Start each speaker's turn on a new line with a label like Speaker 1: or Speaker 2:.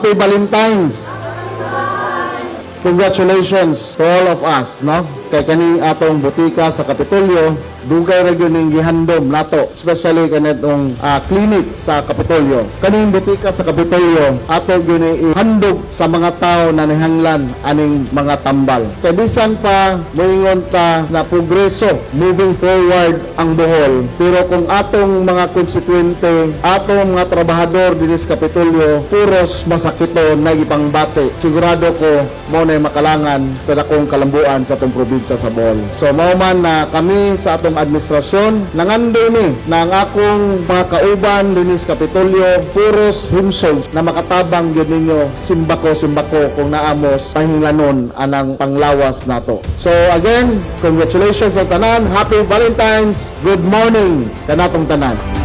Speaker 1: Happy Valentine's! Congratulations to all of us, no? Kay kani atong botika sa Kapitolyo, dugay ra gyud ning gihandom nato, especially kanitong clinic sa Kapitolyo. Kaning botika sa Kapitolyo, ato gyud ni ihandog sa mga tao na nihanglan aning mga tambal. Kay bisan pa moingon ta na progreso, moving forward ang Bohol, pero kung atong mga konstituente, atong mga trabahador dinhi sa Kapitolyo, puros masakiton na ipangbati, sigurado ko mao na makalangan sa dakong kalambuan sa atong probinsya sa Bohol. So mao man na kami sa atong administrasyon, nangandoy ni na ang akong mga kauban dinhi sa Kapitolyo puros himsog na makatabang gyud ninyo simbako simbako kung naa mos pahinglanon anang panglawas nato. So again, congratulations sa tanan. Happy Valentine's. Good morning kanatong tanan.